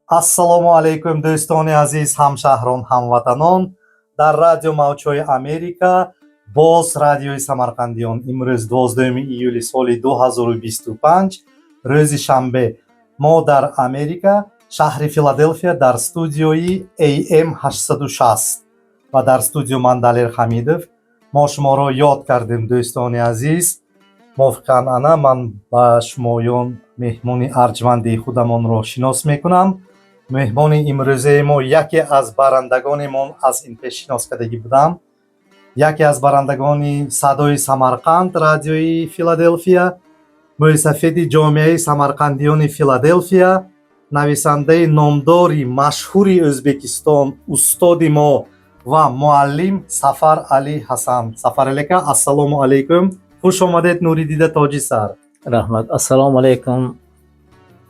Ассалому алайкум, дӯстони азиз, ҳамшаҳрон, ҳамватанон! Дар радио Мавҷҳои Америка, боз радиои самарқандиён, имрӯз 12 июли соли 2025, рӯзи шанбе, мо дар Америка, шаҳри Филаделфия, дар студиои AM 860 ва дар студио ман, Далер Ҳамидов. Мо шуморо ёд кардем, дӯстони азиз. Мувофиқи анъана ман ба шумоён меҳмони арҷманди худамонро шинос мекунам. Меҳмони имрӯзаи мо яке аз барандагони мо, аз ин пеш шинос кардагӣ будам, яке аз барандагони «Садои Самарқанд», радиои Филаделфия, мӯйсафеди ҷомеаи самарқандиёни Филаделфия, нависандаи номдори машҳури Ӯзбекистон, устоди мо ва муаллим Сафар Али Ҳасан. Сафарали ака, ассалому алайкум, хуш омадед, нури дида, тоҷи сар. Раҳмат. Ассалому алайкум,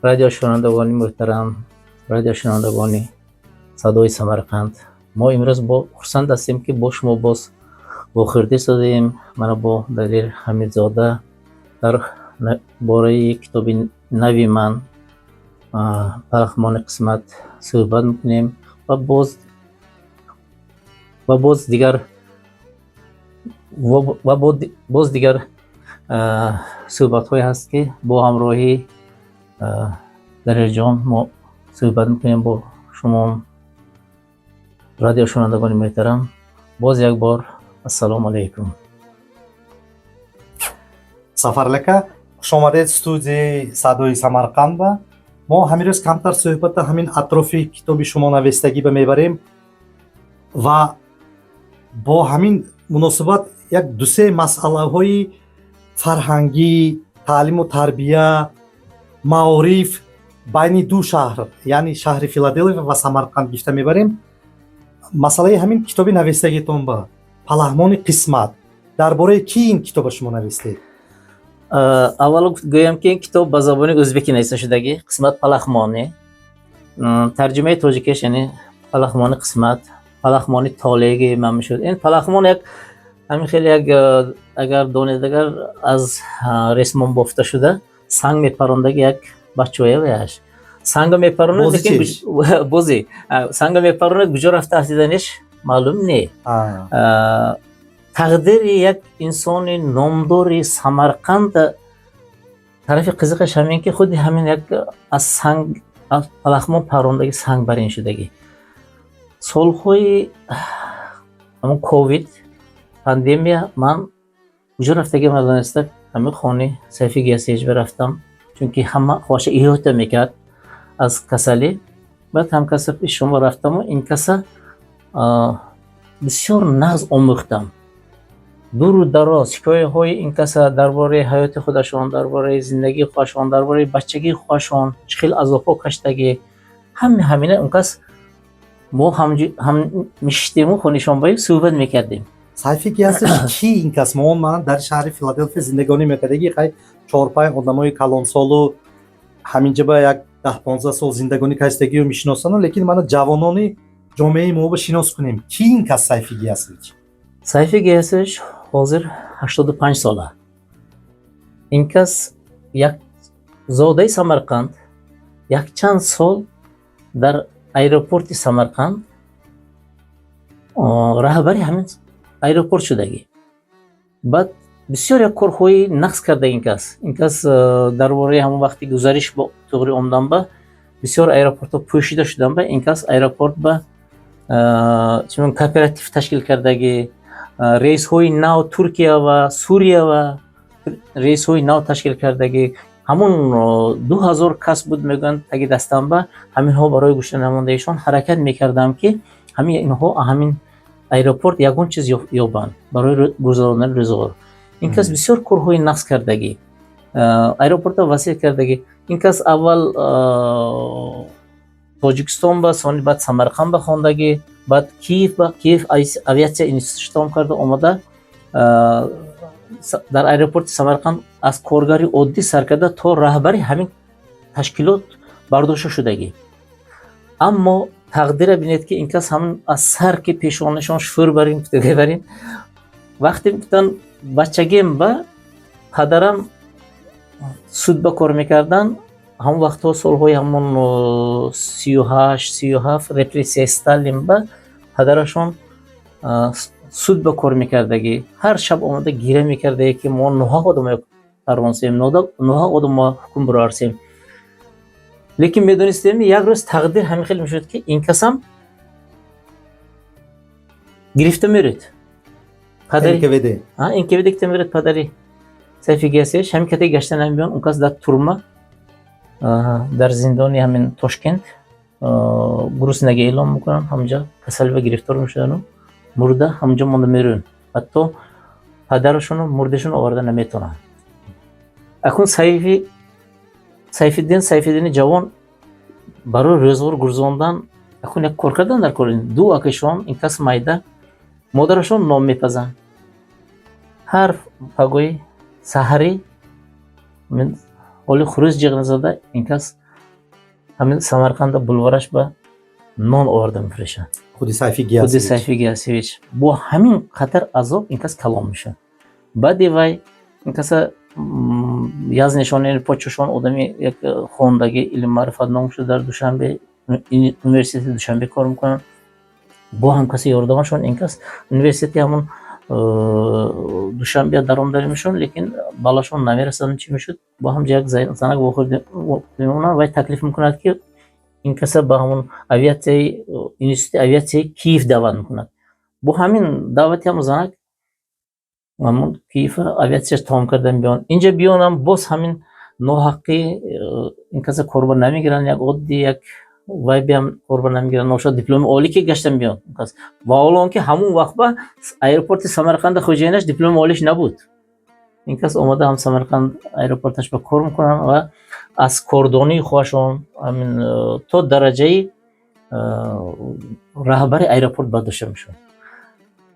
радиошунавандагони муҳтарам, радиошунавандагони «Садои Самарқанд». Мо имрӯз бо хурсанд ҳастем, ки бо шумо боз вохӯрдӣ шудаем. Мана бо Далер Ҳамидзода дар бораи китоби нави ман «Палахмони қисмат» суҳбат мекунем ва боз дигар суҳбатҳое ҳаст, ки бо ҳамроҳии Далерҷон мо суҳбат мекунем бо шумо, радиошунавандагони муҳтарам. Боз як бор ассалому алайкум. Сафарали ака, хуш омадед студияи «Садои Самарқанд». Мо ҳамин рӯз камтар суҳбата ҳамин атрофи китоби шумо навистагӣ ба мебарем ва бо ҳамин муносибат як дусе масъалаҳои фарҳангӣ, таълиму тарбия, маориф байни ду шаҳр, яъне шаҳри Филаделфия ва Самарқанд гифта мебарем. Масъалаи ҳамин китоби навистагитон ба «Палахмони қисмат», дар бораи кӣ ин китоба шумо навистед? Аввало гӯям, ки ин китоб ба забони ӯзбекӣ нависта шудагӣ, «Қисмат палахмони». Тарҷумаи тоҷикиш, яъне «Палахмони қисмат», палахмони толеъ ман мешуд. Ин палахмон як ҳамин хеле як, агар донед, агар аз ресмон бофта шуда, санг мепарондаги як бачаоя ваяш санга мепаронад. Бозӣ. Лекин чиш? Бозӣ. Санга мепаронад, куҷо рафта афтиданиш маълум не. Тақдири як инсони номдори Самарқанд, тарафи қизиқаш ҳамин, ки худи ҳамин як аз санг, аз палахмон парондаги санг бар ин шудагӣ. Солҳои ҳамон ковид пандемия ман куҷо рафтагӣ надониста, ҳамин хони Сайфи Гиясевич рафтам, чунки ҳама хоша иҳота мекард аз касалӣ. Баъд ҳамкаса пеши шумо рафтаму ин каса бисёр нағз омӯхтам. Дуру дароз ҳикояҳои ин каса дар бораи ҳаёти худашон, дар бораи зиндагии худашон, дар бораи бачагии худашон, чӣ хел азобҳо каштагӣ, ҳами ҳамина он кас мо ҳам мешиштему хонишонбаи суҳбат мекардем. Сайфи Гиясевич ки ин кас? Мо ман дар шаҳри Филаделфия зиндагонӣ мекардаги, хай, чорпанҷ одамои калонсолу ҳаминҷа ба як 10-15 сол зиндагонӣ кастагиро мешиносанам, лекин мана ҷавонони ҷомеаи мо ба шинос кунем, ки ин кас Сайфи Гиясевич? Сайфи Гиясевич ҳозир 85 сола. Ин кас як зодаи Самарқанд, якчанд сол дар аэропорти Самарқанд раҳбари ҳамин аэропорт шудагӣ. Баъд бисёр як корҳои нағз карда ин кас. Ин кас дар бораи ҳамон вақти гузариш бо туғри омдан ба бисёр аэропортҳо пӯшида шудан ба ин кас аэропорт ба чунон кооператив ташкил кардагӣ, рейсҳои нав Туркия ва Сурия ва рейсҳои нав ташкил кардагӣ. Ҳамон 2000 кас буд, мегӯянд, таги дастам ба ҳаминҳо барои гӯшта намондаишон ҳаракат мекардам, ки ҳамин инҳо ҳамин аэропорт ягон чиз ёбанд барои гузарондани рӯзғор. Ин кас бисёр корҳои нағз кардагӣ, аэропорта васеъ кардагӣ. Ин кас аввал Тоҷикистон ба, сони баъд Самарқанд ба хондагӣ, баъд Киев ба Киев авиатсия институт тамом карда омада, дар аэропорти Самарқанд аз коргари оддӣ сар карда то раҳбари ҳамин ташкилот бардошта шудагӣ. Аммо тақдира бинед, ки ин кас ҳамин аз сар ки пешонашон шӯр барин барин. Вақте гуфтан, бачагем ба падарам суд ба кор мекардан. Ҳамон вақтҳо, солҳои ҳамон 38, 37, репрессияи Сталин ба падарашон суд ба кор мекардагӣ, ҳар шаб омада гиря мекардаге, ки мо ноҳақ одамоя парвонсем, ноҳақ одамоа ҳукм бироварсем. Лекин медонистем, як рӯз тақдир ҳамин хел мешуд, ки ин касам гирифта меред падари НКВД. НКВД гирифта меред. Падари Сайфи Гиясевич ҳамин кате гашта намебиён. Он кас дар турма, дар зиндони ҳамин Тошкент гуруснагӣ эълон мекунанд. Ҳамҷа касалива гирифтор мешудану мурда ҳамҷо монда мерӯянд. Ҳатто падарашону мурдашон оварда наметавонанд. Акнун Сайфи Сайфиддин, Сайфиддини ҷавон барои рӯзғор гурзондан акнун як кор кардан дар кор. Ду акашон, ин кас майда, модарашон нон мепазанд. Ҳар пагоҳи саҳарӣ ҳоли хурӯс ҷиғ назада, ин кас ҳамин Самарқанда булвараш ба нон оварда мефурӯшад. Худи Сайфи Худи Гиясевич. Сайфи Гиясевич. Бо ҳамин қадар азоб ин кас калон мешавад. Баъди вай ин каса язнешон, яъне почошон, одами як хондагӣ, илм маърифат ном шуда, дар Душанбе, университети Душанбе кор мекунанд. Бо ҳамкаси ёрдамашон ин кас университети ҳамон Душанбе даромада мешуд, лекин балашон намерасад. Чӣ мешуд? Бо ҳамҷа як занак вохӯрд мемонанд. Вай таклиф мекунад, ки ин каса ба ҳамон авиатсияи, институти авиатсияи Киев даъват мекунад. Бо ҳамин даъвати ҳамон занак ҳамон Киев авиатсияш тамом кардан биён. Инҷа биёнам, боз ҳамин ноҳаққӣ ин каса корба намегиранд. Як оддӣ як вай биям корба намегиранд. Ношояд дипломи олӣ ки гаштан биён кас. Ва ҳоло он ки ҳамон вақт ба аэропорти Самарқанда хоҷаинаш дипломи олиш набуд. Ин кас омада ҳам Самарқанд аэропорташ ба кор мекунанд ва аз кордонии хоҳашон ҳамин то дараҷаи раҳбари аэропорт бардошта мешавад.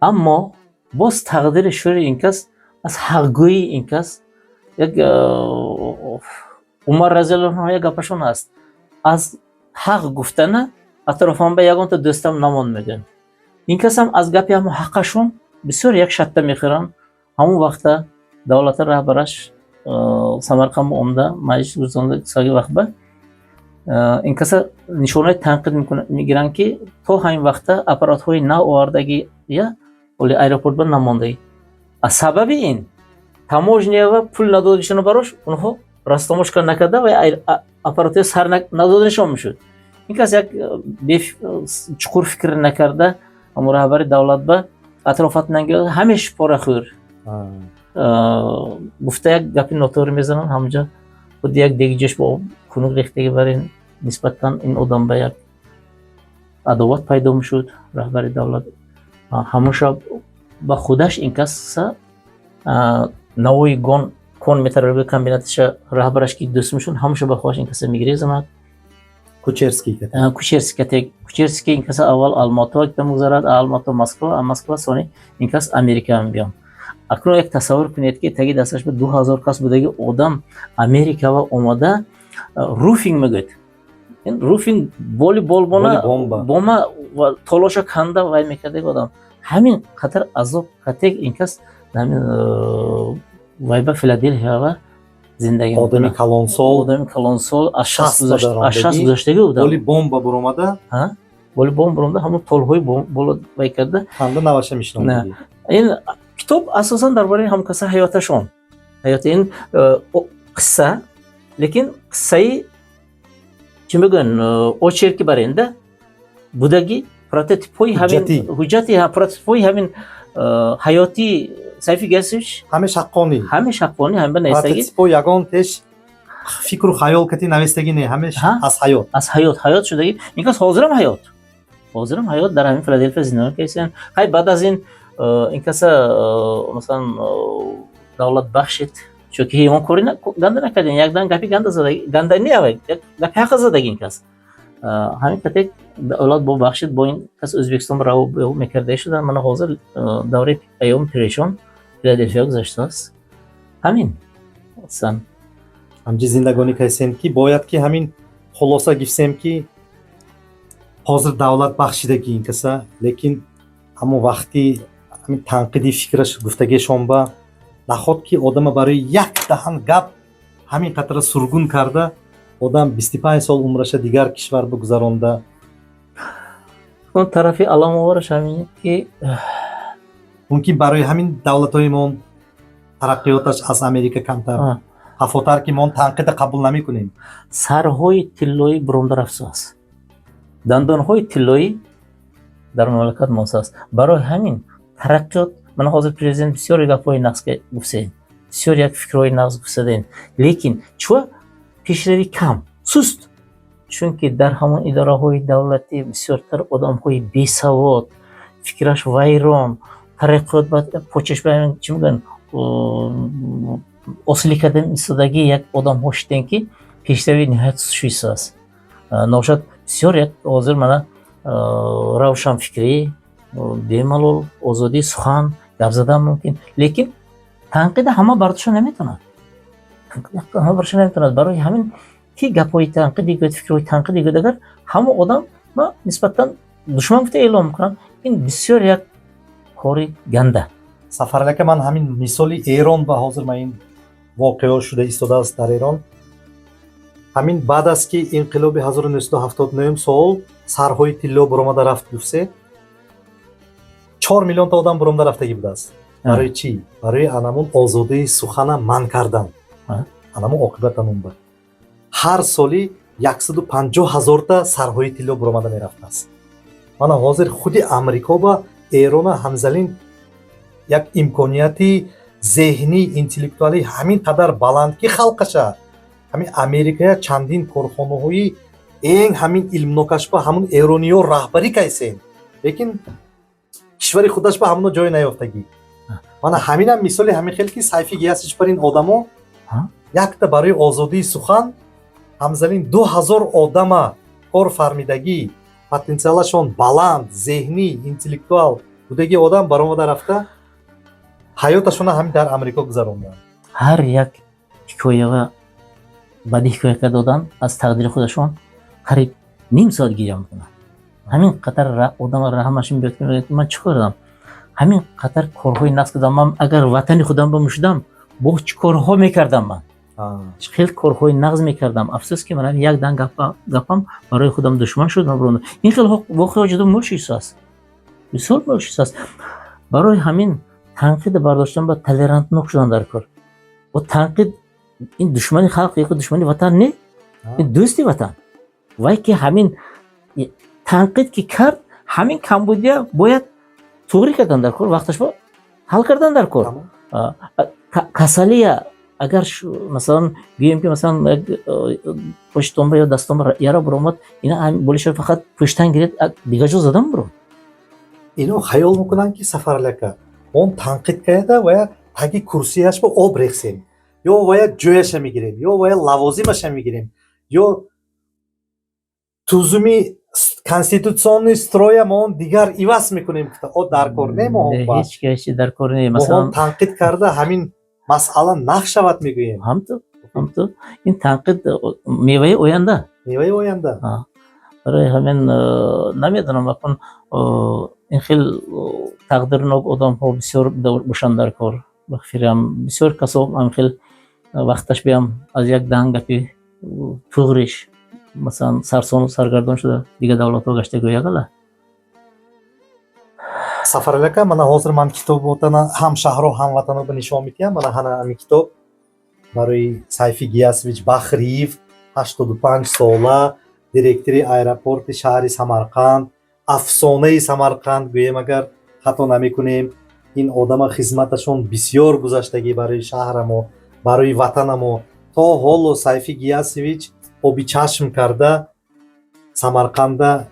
Аммо боз тақдири шӯри ин кас аз ҳақгӯии ин кас. Як Умар разиаллоҳу анҳу як гапашон ҳаст: «Аз ҳақ гуфтана атрофам ба ягонта дӯстам намонд», мегӯянд. Ин касам аз гапи ҳамон ҳаққашон бисёр як шатта мехӯранд. Ҳамон вақта давлата раҳбараш Самарқанд омада маҷлис гузаронда саги вақт ба ин каса нишонаи танқид мегиранд, ки то ҳамин вақта аппаратҳои нав овардагия оли аэропорт ба намондагӣ. Аз сабаби ин таможнява пул надодишона барош, онҳо растаможка накарда ва аппаратҳои сар надоданишон мешуд. Ин кас як чуқур фикр накарда, ҳамон раҳбари давлат ба атрофат нангирад, ҳамеш порахӯр гуфта, як гапи нотоғри мезананд. Ҳамҷа худи як деги ҷӯш бо об хунук рехтагӣ бар ин нисбатан ин одам ба як адоват пайдо мешуд. Раҳбари давлат ҳамон шаб ба худаш ин каса Навои гон кон металлургия комбинаташа раҳбараш ки дӯст мешуд, ҳамаша ба худаш ин каса мегирезанад. Кучерский. Кучерский. Кучерский ин каса аввал Алмато мегузарад, Алмато Москва, а Москва сони ин кас Америка мебиён. Акнун як тасаввур кунед, ки таги дасташ ба 2000 кас будаги одам Америкава омада, руфинг мегӯяд, руфинг боли болбона бома толоша канда вай мекардаги одам, ҳамин қадар азоб катек ин кас ҳамин вай ба Филаделфиява зиндагӣ. Одами калонсол. Одами калонсол, аз 60 гузаштагӣ будам. Боли бомба буромада. Боли бомба буромада, ҳамон толҳои боло вай карда. Канда наваша мешинондаги. Ин китоб асосан дар бораи ҳамкаса ҳаёташон, ҳаёти ин қисса, лекин қиссаи чӣ мегӯян, очерки баренда будаги, прототипҳои ҳамин ҳуҷҷати, прототипҳои ҳамин ҳаёти Сайфи Гасович. Ҳамеш ҳаққонӣ. Ҳамеш ҳаққонӣ, ҳама навистагӣ. Прототипҳо ягон пеш фикру хаёл кати навистагӣ не, ҳамеш аз ҳаёт. Аз ҳаёт, ҳаёт шудагӣ. Ин кас ҳозирам ҳаёт, ҳозирам ҳаёт, дар ҳамин Филаделфия зиндагӣ карданд. Хай, баъд аз ин ин каса масалан давлат бахшид, чунки ҳейвон кори ганда накардем, якдан гапи ганда задаги, ганда не, гапи ҳақа задаги ин кас. Ҳамин катек давлат бо бахшид, бо ин кас Ӯзбекистон раво мекарда шудан. Мана ҳозир давраи айёми пиришон Филаделфия гузаштааст. Ҳамин сан. Ҳамҷи зиндагонӣ кардем, ки бояд ки ҳамин хулоса гифсем, ки ҳозир давлат бахшидаги ин каса, лекин ҳамон вақти ҳамин танқиди фикраш гуфтагиашон ба наход, ки одама барои як даҳан гап ҳамин қатра сургун карда. Одам 25 сол умраша дигар кишвар бигузаронда. Он тарафи аламовараш ҳамин, ки Мумкин, барои ҳамин давлатҳои мо тараққиёташ аз Америка камтар, хафотар, ки мо танқида қабул намекунем. Сарҳои тиллоӣ буромда рафтааст, дандонҳои тиллоӣ дар мамлакат монсааст. Барои ҳамин тараққиёт, мана ҳозир президент бисёр гапҳои нағз гуфтед, бисёр як фикрҳои нағз гуфтадем, лекин чӯ пешравӣ кам, суст? Чунки дар ҳамон идораҳои давлатӣ бисёртар одамҳои бесавод, фикраш вайрон, тараққиёт ба почаш ба чӣ мегӯянд, осли кардан истодагӣ як одамҳо шудем, ки пешравӣ ниҳоят суст шуистааст. Ношад бисёр як ҳозир мана равшанфикрӣ, бемалол, озодии сухан, гап задан мумкин, лекин танқида ҳама бардошта наметавонад, ҳама бардошта наметавонад. Барои ҳамин ки гапҳои танқидӣ гӯяд, фикрҳои танқидӣ гӯяд, агар ҳама одам ма нисбатан душман гуфта эълон мекунанд, ин бисёр як кори ганда. Сафарали ака, ман ҳамин мисоли Эрон ба ҳозир ман ин воқеаҳо шуда истодааст дар Эрон. Ҳамин баъд аз ки инқилоби 1979 сол сарҳои тилло буромада рафт, гуфтед, 4 миллионта одам буромада рафтагӣ будааст. Барои чӣ? Барои анамун озодии сухана манъ кардан. Анамун оқибат анун ба ҳар соли 150 ҳазорта сарҳои тилло буромада мерафтааст. Мана ҳозир худи Амрико ба Эрона ҳамзалин як имконияти зеҳнӣ, интеллектуалӣ ҳамин қадар баланд, ки халқаша ҳамин Америкая чандин корхонаҳои эн ҳамин илмнокашба ҳамун эрониё раҳбарӣ кайсен, лекин кишвари худаш ба ҳамуно ҷой наёфтагӣ. Мана ҳаминам мисоли ҳамин хел, ки Сайфи Гиясич бар ин одамо якта барои озодии сухан ҳамзалин 2000 одама кор фармидагӣ, потенсиалашон баланд, зеҳнӣ, интеллектуал будаги одам баромада рафта, ҳаёташона ҳамин дар Амрико гузаронданд. Ҳар як ҳикоява баъди ҳикоя карда додан аз тақдири худашон қариб ним соат гиря мекунанд. Ҳамин қадар одам раҳмаш мебиёд, ки мегӯяд: «Ман чӣ кардам? Ҳамин қадар корҳои нағз кардам. Ман агар ватани худам бимушудам, боз чӣ корҳо мекардам ман, хел корҳои нағз мекардам. Афсӯс, ки ман як дан гапам барои худам душман шуд». Ин хел воқеа ҷудо мӯл шудааст, бисёр мӯл шудааст. Барои ҳамин танқид бардоштан ба толерантнок шудан дар кор. Бо танқид ин душмани халқ ё душмани ватан не, ин дӯсти ватан. Вай ки ҳамин танқид ки кард, ҳамин камбудия бояд туғрӣ кардан дар кор, вақташ ҳал кардан дар кор. Касалия агар, масалан, гӯем, ки масалан як поштомба ё дастомба яра буромад, ина болиша фақат пӯштан гиред, дигар ҷо задан буром. Ино хаёл мекунанд, ки Сафарали ака, он танқид карда вая таги курсияш ба об рехсем, ё вая ҷояша мегирем, ё вая лавозимаша мегирем, ё тузуми конституционный строй я мо он дигар иваз мекунем. О, дар кор не мо. Ҳеҷ ки дар кор не. Масалан, танқид карда ҳамин масъала нақ шавад, мегӯем. Ҳамту ин танқид меваи оянда. Меваи оянда. Барои ҳамин намедонам, акун ин хел тақдирнок одамҳо бисёр бошанд дар кор. Бахфирам, бисёр касо ҳамин хел вақташ биям аз як даҳан гапи туғриш, масалан, сарсону саргардон шуда, дигар давлатҳо гашта гӯягала. Сафарали ака, мана ҳозир ман китоботана ҳамшаҳро, ҳамватано ба нишон медиҳам. Мана ҳана ҳамин китоб барои Сайфи Гиясович Бахриев, 85 сола, директори аэропорти шаҳри Самарқанд, афсонаи Самарқанд гӯем, агар хато намекунем. Ин одама хизматашон бисёр гузаштагӣ барои шаҳрамо, барои ватанамо. То ҳоло Сайфи Гиясович оби чашм карда, Самарқанда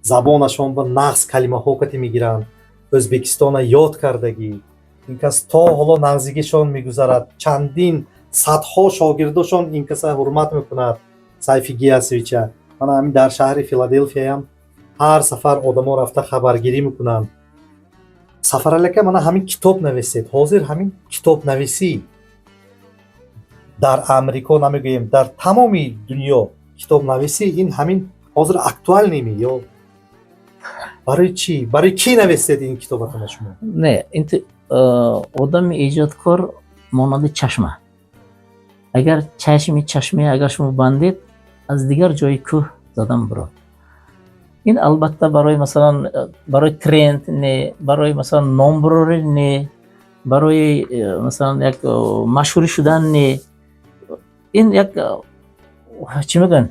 забонашон ба нағз калимаҳо кати мегиранд, Ӯзбекистона ёд кардагӣ. Ин кас то ҳоло нағзигишон мегузарад, чандин садҳо шогирдошон ин каса ҳурмат мекунад, Сайфи Гиясовича. Мана ҳамин дар шаҳри Филаделфияам ҳар сафар одамо рафта хабаргирӣ мекунанд. Сафарали ака, мана ҳамин китоб нависед. Ҳозир ҳамин китобнависӣ дар Амрико намегӯем, дар тамоми дунё китобнависӣ ин ҳамин ҳозир актуальный ми ё барои чӣ, барои кӣ нависед ин китобатона шумо? Не, ин одами эҷодкор монанди чашма. Агар чашми чашме агар шумо бандед, аз дигар ҷои кӯҳ задан бирод. Ин албатта барои, масалан, барои тренд не, барои, масалан, номбурорӣ не, барои, масалан, як машҳурӣ шудан не. Ин як, чӣ мегӯянд,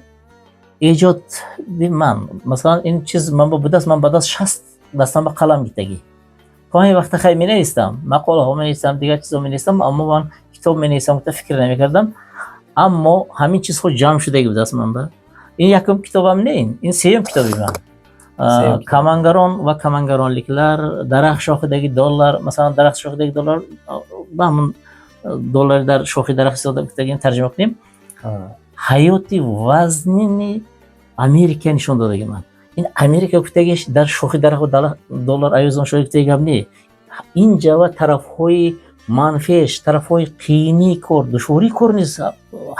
эҷоди ман. Масалан, ин чиз ман ба будааст, ман баъд аз 60 дастам ба қалам гирифтагӣ. То ҳамин вақта хай менавистам, мақолаҳо менавистам, дигар чизҳо менавистам, аммо ман китоб менависам гуфта фикр намекардам. Аммо ҳамин чизҳо ҷамъ шудаги будааст ман ба. Ин якум китобам не, ин сеюм китоби ман. Сеюм китоб. Камангарон ва камангаронликlar, дарахт шохидаги доллар, масалан, дарахт шохидаги доллар ба ҳамун доллари дар шохи дарахт истода гуфтагим тарҷима кунем. Ҳаёти вазнини Америка нишон додаги ман. Ин Америка гуфтагиш дар шохи дарахт доллар авезон шуда гуфтаги гап не. Ин ҷава тарафҳои манфиаш, тарафҳои қиинии кор, душвории кор низ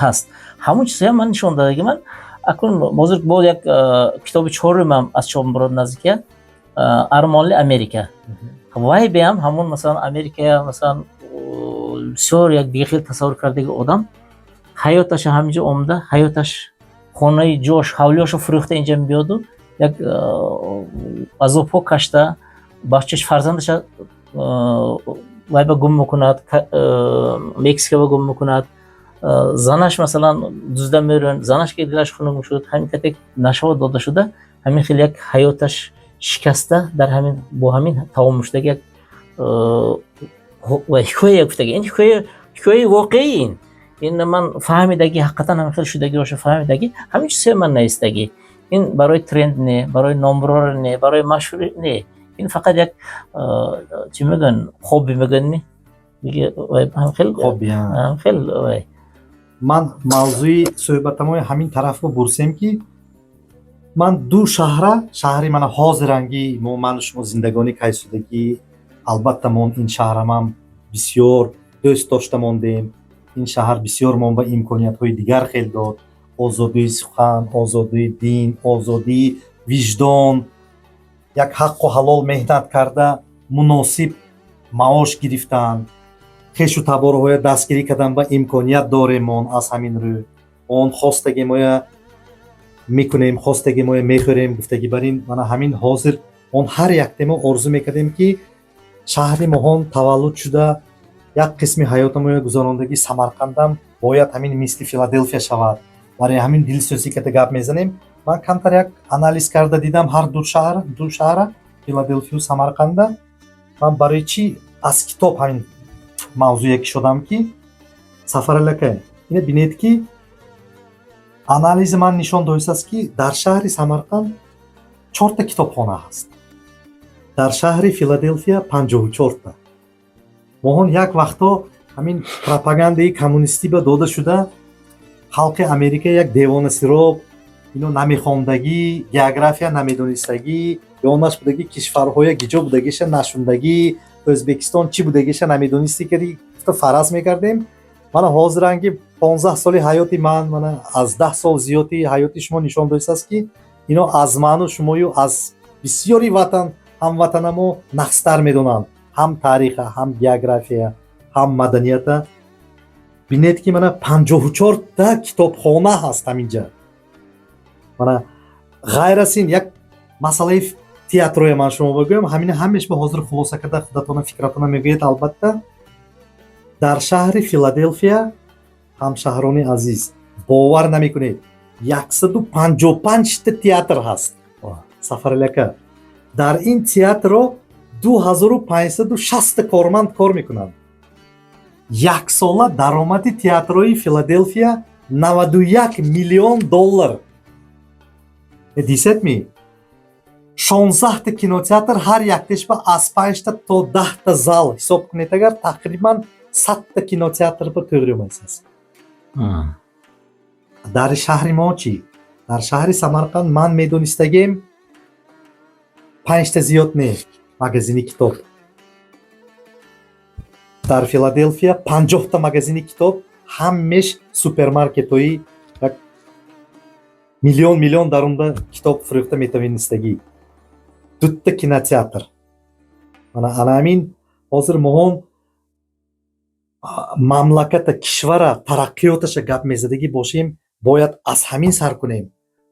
ҳаст. Ҳамон чизҳоям ман нишон додаги ман. Акнун ҳозир боз як китоби чорумам аз чоп мурод наздикия, Армонли Америка. Вай беам ҳамон, масалан, Америка, масалан, бисёр як дигар хел тасаввур кардаги одам ҳаёташа ҳаминҷо омада, ҳаёташ, хонаи ҷош, ҳавлиёшо фурӯхта инҷа мебиёду як азобҳо кашта, бачаш, фарзандаша вай ба гум мекунад, Мексика ба гум мекунад. Занаш, масалан, дузда мерӯянд, занаш ки дилаш хунук шуд, ҳамин катек нашава дода шуда, ҳамин хел як ҳаёташ шикаста, дар ҳамин бо ҳамин тамом шудаги як ва ҳикоя гуфтаги. Ин ҳикоя, ҳикояи воқеӣ. Ин ман фаҳмидаги, ҳақиқатан ҳамин хел шудаги боша, фаҳмидаги, ҳамин чизҳое ман навистагӣ. Ин барои тренд не, барои номбурор не, барои машҳурӣ не. Ин фақат як, чӣ мегӯянд, хобби мегӯянд, не, диге вай ҳамин хел. Хобби. Ҳамин хел вай. Ман мавзӯи суҳбатамои ҳамин тарафро бурсем, ки ман ду шаҳра, шаҳри мана ҳозирангӣ мо, ману шумо зиндагонӣ кайсудагӣ, албатта мон ин шаҳрамам бисёр дӯст дошта мондем. Ин шаҳр бисёр мон ба имкониятҳои дигар хел дод: озодии сухан, озодии дин, озодии виҷдон, як ҳаққу ҳалол меҳнат карда муносиб маош гирифтан, хешу таборҳоя дастгирӣ кардан ба имконият дорем. Мон аз ҳамин рӯ он хостаги моя мекунем, хостаги моя мехӯрем гуфтагӣ. Бар ин мана ҳамин ҳозир он ҳар яктемо орзу мекардем, ки шаҳри моҳон таваллуд шуда, як қисми ҳаётамоя гузарондагӣ Самарқандам бояд ҳамин мисли Филаделфия шавад. Барои ҳамин дилсӯзӣ карда гап мезанем. Ман камтар як анализ карда дидам ҳар ду шаҳр, ду шаҳра, Филаделфию Самарқанда. Ман барои чӣ аз китоб ҳамин мавзӯе кишодам, ки Сафаралака, ина бинед, ки анализи ман нишон додистааст, ки дар шаҳри Самарқанд чорта китобхона ҳаст, дар шаҳри Филаделфия 54-та. Моҳон як вақто ҳамин пропагандаи коммунистӣ ба дода шуда, халқи Америка як девонасироб, ино намехондагӣ, география намедонистагӣ, ёнаш будагӣ, кишварҳоя гиҷо будагиша нашундагӣ, Ӯзбекистон чӣ будагиша намедонистӣ, ки гуфта фараз мекардем. Мана ҳозиранги 15 соли ҳаёти ман, мана аз 10 сол зиёди ҳаёти шумо нишон додистааст, ки ино аз ману шумою аз бисёри ватан ҳамватанамо нақстар медонанд ҳам тариха, ҳам география, ҳам маданията. Бинед, ки мана 54-та китобхона ҳаст ҳаминҷа. Мана ғайр аз ин як масъалаи театроя ман шумо бигӯям. Ҳамин ҳамеш ба ҳозир хулоса карда, худатона фикратона мегӯед. Албатта, дар шаҳри Филаделфия, ҳамшаҳрони азиз, бовар намекунед, 155-та театр ҳаст. Сафарали ака, дар ин театро 2560 корманд кор мекунанд. Яксола даромади театрои Филаделфия 91 миллион доллар. Дисед ми, 16-та кинотеатр, ҳар яктешба аз панҷта то 10-та зал ҳисоб кунед агар, тақрибан 100-та кинотеатр ба тӯғри омадааст. Дар шаҳри мо чӣ? Дар шаҳри Самарқанд ман медонистагем панҷта зиёд не магазини китоб. Дар Филаделфия 50-та магазини китоб, ҳамеш супермаркетҳои як миллион миллион дарунда китоб фурӯхта метавонистагӣ, дутта кинотеатр. Мана ана ҳамин ҳозир моҳон. Мамлаката, кишвара тараққиёташа гап мезадагӣ бошем, бояд аз ҳамин сар кунем.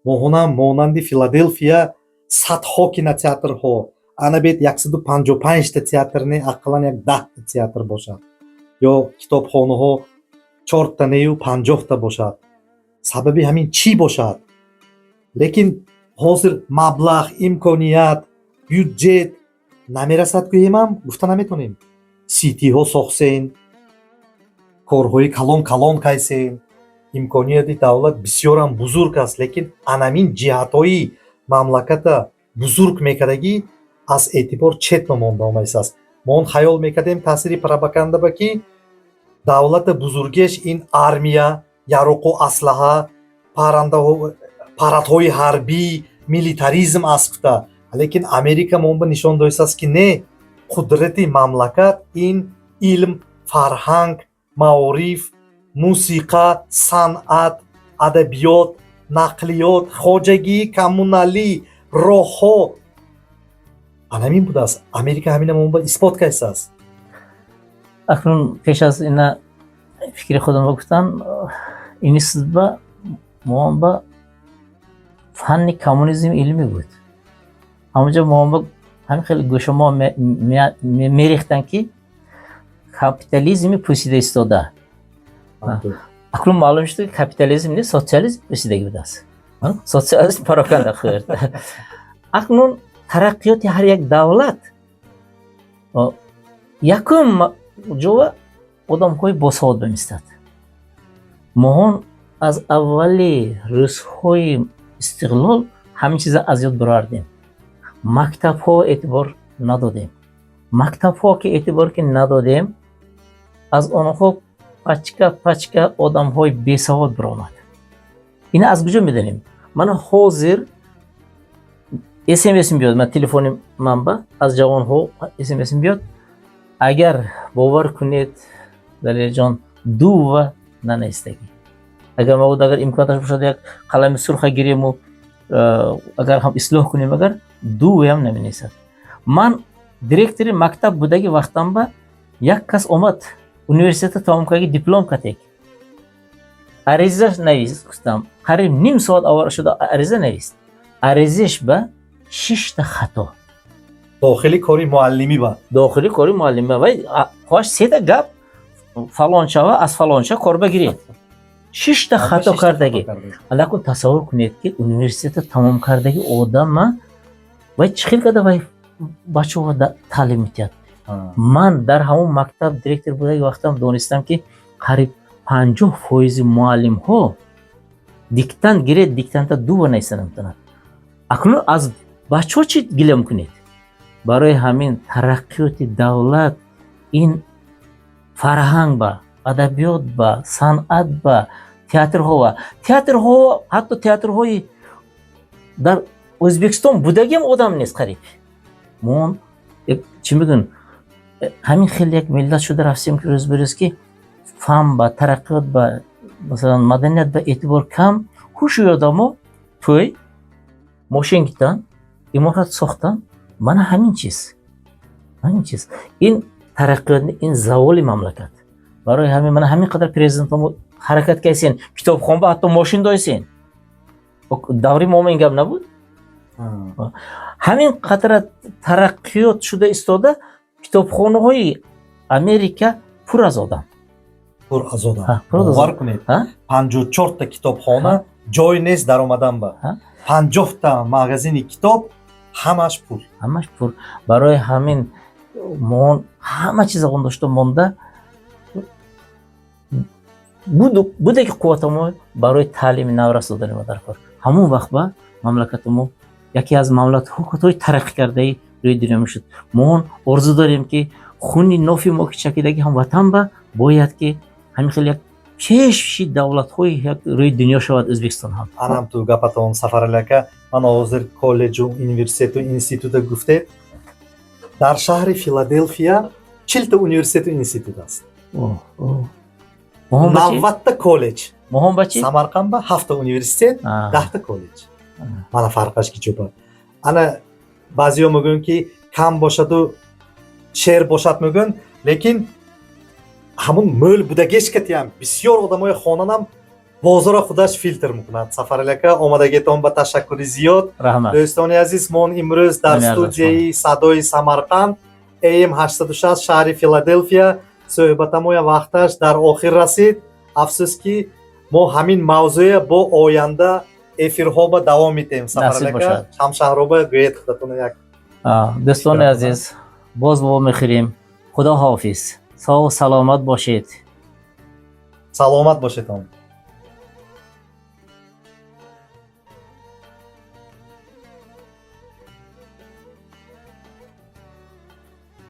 Моҳонам монанди Филаделфия садҳо кинотеатрҳо, ана бед, 155-та театр не, ақаллан як 10-та театр бошад ё китобхонаҳо чорта нею 50-та бошад. Сабаби ҳамин чӣ бошад? Лекин ҳозир маблағ, имконият, бюджет намерасад гӯемам, гуфта наметонем. Ситиҳо сохсен, корҳои калон калон кайсен, имконияти давлат бисёрам бузург аст, лекин анамин ҷиҳатҳои мамлаката бузург мекардагӣ аз эътибор чет монда омадааст. Мо он хаёл мекардем, таъсири пропагандаба, ки давлата бузургеш ин армия, яроқу аслаҳа, парандаҳо, парадҳои ҳарбӣ, милитаризм аст гуфта. Лекин Америка монба нишон додааст, ки не, қудрати мамлакат ин илм, фарҳанг, маориф, мусиқа, санъат, адабиёт, нақлиёт, хоҷагии коммуналӣ, роҳҳо, анамин будааст. Америка ҳамина монба исбот кардааст. Акнун пеш аз ина фикри худамро гуфтан, институтба моба фанни коммунизми илмӣ буд. Ҳамонҷо моба ҳамин хеле гӯшамо мерехтанд, ки капитализми пӯсида истода. Акнун маълум шуд, ки капитализм не, социализм пӯсидагӣ будааст, социализм пароканда хӯрд. Акнун тараққиёти ҳар як давлат якум ҷова одамҳои босавод бемистад. Моҳон аз аввали рӯзҳои истиқлол ҳамин чиза аз ёд баровардем, мактабҳо эътибор надодем. Мактабҳо ки эътибор ки надодем, аз онҳо пачка пачка одамҳои бесавод баромад. Ина аз куҷо медонем? Мана ҳозир смс биёд, ман телефони манба аз ҷавонҳо смс биёд, агар бовар кунед, Далерҷон, дува нанавистагӣ. Агар мабод, агар имконаташ бошад, як қалами сурха гирему агар ҳам ислоҳ кунем, агар дувеам наменависад. Ман директори мактаб будаги вақтамба як кас омад, университета тамом кардаги, диплом катек, ариза навис гуфтам. Қариб ним соат овора шуда ариза навист. Аризаш ба шишта хато. Дохили кори муаллимӣ ба? Дохили кори муаллимӣ. Вай хоҳаш сета гап фалончава аз фалонча корба гиред, шишта хато кардагӣ. Алакун тасаввур кунед, ки университета тамом кардаги одама вай чӣ хел карда вай бачаҳо таълим медиҳад? Ман дар ҳамон мактаб директор будаги вақтам донистам, ки қариб 50% муаллимҳо диктант гиред, диктанта дува нависта наметавонад. Акнун аз бачаҳо чӣ гила мекунед? Барои ҳамин тараққиёти давлат ин фарҳанг ба, адабиёт ба, санъат ба, театрҳо ба, театрҳо, ҳатто театрҳои дар Ӯзбекистон будагиам одам нест қариб. Мо чӣ мегӯн, ҳамин хел як миллат шуда рафтем, ки рӯз ба рӯз ки фан ба, тараққиёт ба, масалан, маданият ба эътибор кам. Ҳушу ёдамо тӯй, мошин гирифтан, иморат сохтан, мана ҳамин чиз, ҳамин чиз. Ин тараққиёт, ин заволи мамлакат. Барои ҳамин мана ҳамин қадар президентамо ҳаракат кайсен, китобхонба ҳатто мошин дойсен. Даври мо ин гап набуд. Ҳамин қадара тараққиёт шуда истода, китобхонаҳои Америка пур аз одам. Пур аз одам, бовар кунед, 54-та китобхона, ҷой нест даромадан ба, 50-та магазини китоб, ҳамаш пур. Ҳамаш пур. Барои ҳамин мо ҳама чиза он дошта монда буде, ки қувватамо барои таълими наврас додани мо дар кор. Ҳамон вақт ба мамлакати мо яке аз мамлакатҳои тараққӣ кардаи рӯи дунё мешуд. Мо он орзу дорем, ки хуни нофи мо ки чакидаги ҳамватан ба бояд ки ҳамин хел як пеши давлатҳои як рӯи дунё шавад Ӯзбекистон ҳам. Анам ту гапатон, Сафарали ака. Ман ҳозир коллеҷу университету института гуфтед. Дар шаҳри Филаделфия 40-та университету институт аст, 90-та коллеҷ. Моҳон ба чӣ? Самарқанд ба ҳафта университет, 10-та коллеҷ. Мана фарқаш ки чӯпа. Ана баъзеҳо мегӯянд, ки кам бошаду шер бошад, мегӯянд, лекин Ҳамун мӯл будагеш катиам бисёр одамои хонанам бозора худаш филтр мекунад. Сафарали ака, омадагитон ба ташаккури зиёд. Раҳмат. Дӯстони азиз, мо имрӯз дар Ҳамин студияи Садои Самарқанд, AM 860, шаҳри Филаделфия. Суҳбатамоя вақташ дар охир расид. Афсӯс, ки мо ҳамин мавзӯя бо оянда эфирҳо ба давом медиҳем. Насиб Сафарали ака, бошад. Ҳамшаҳроба гӯед худатон як. Дӯстони азиз, боз вомехӯрем. Худо ҳофиз, соғу саломат бошед. Саломат бошедон.